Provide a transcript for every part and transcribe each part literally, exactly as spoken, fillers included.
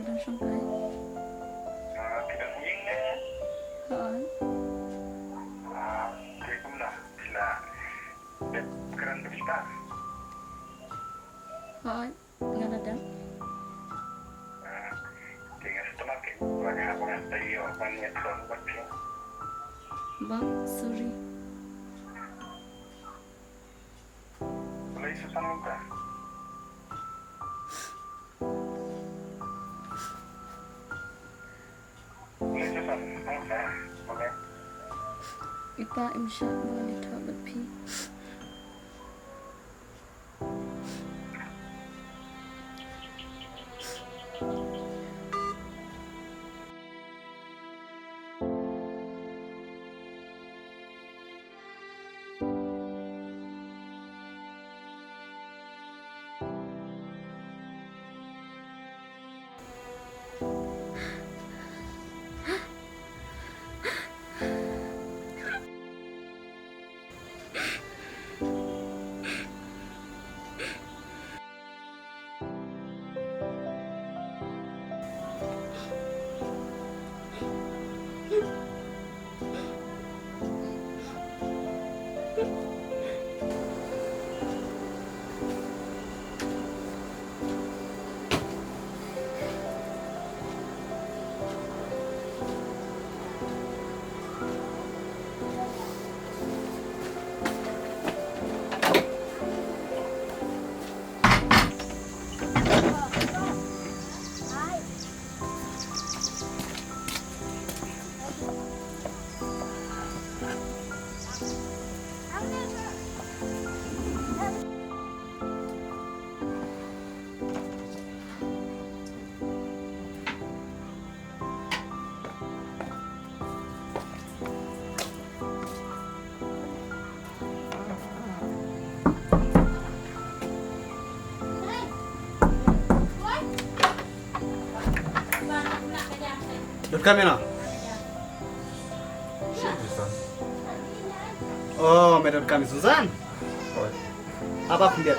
Dang shong kai. Ah, phi don ïing ne? Hooid. Ah, te kumno? Phi la dep kren bad ita? Hooid, nga la dep. Ah, te nga sngewthuh ke ba nga hap ban ïoh ban ïakhun bad phi. Bang, sorry. Balei Susan mynta? Balei Susan mynta? Balei? Ita im shah ba ngan ïathoh bad phi. Donkam ïa no? Oh, me donkam ïa Susan. Hooid. Hap ban khyndiat.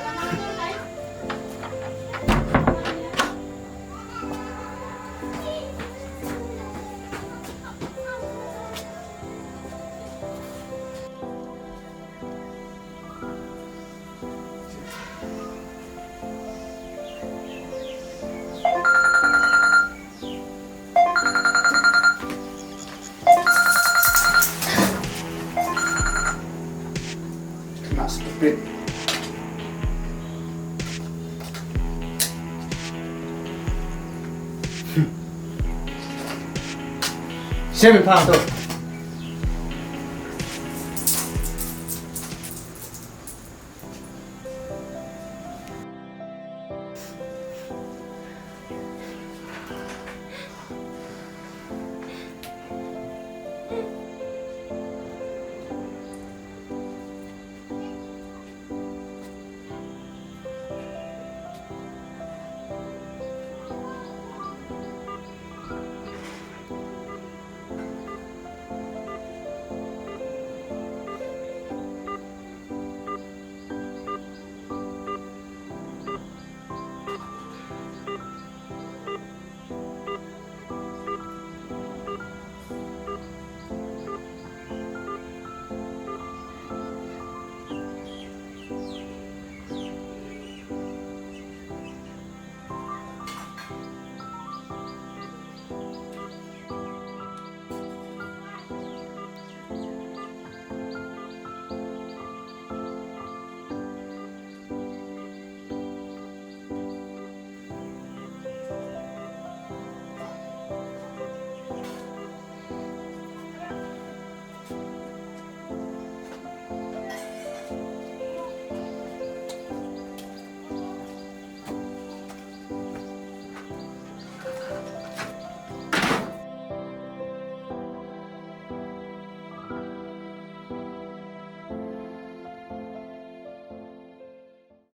Kena stupid. Hmm. Shem, phang tu.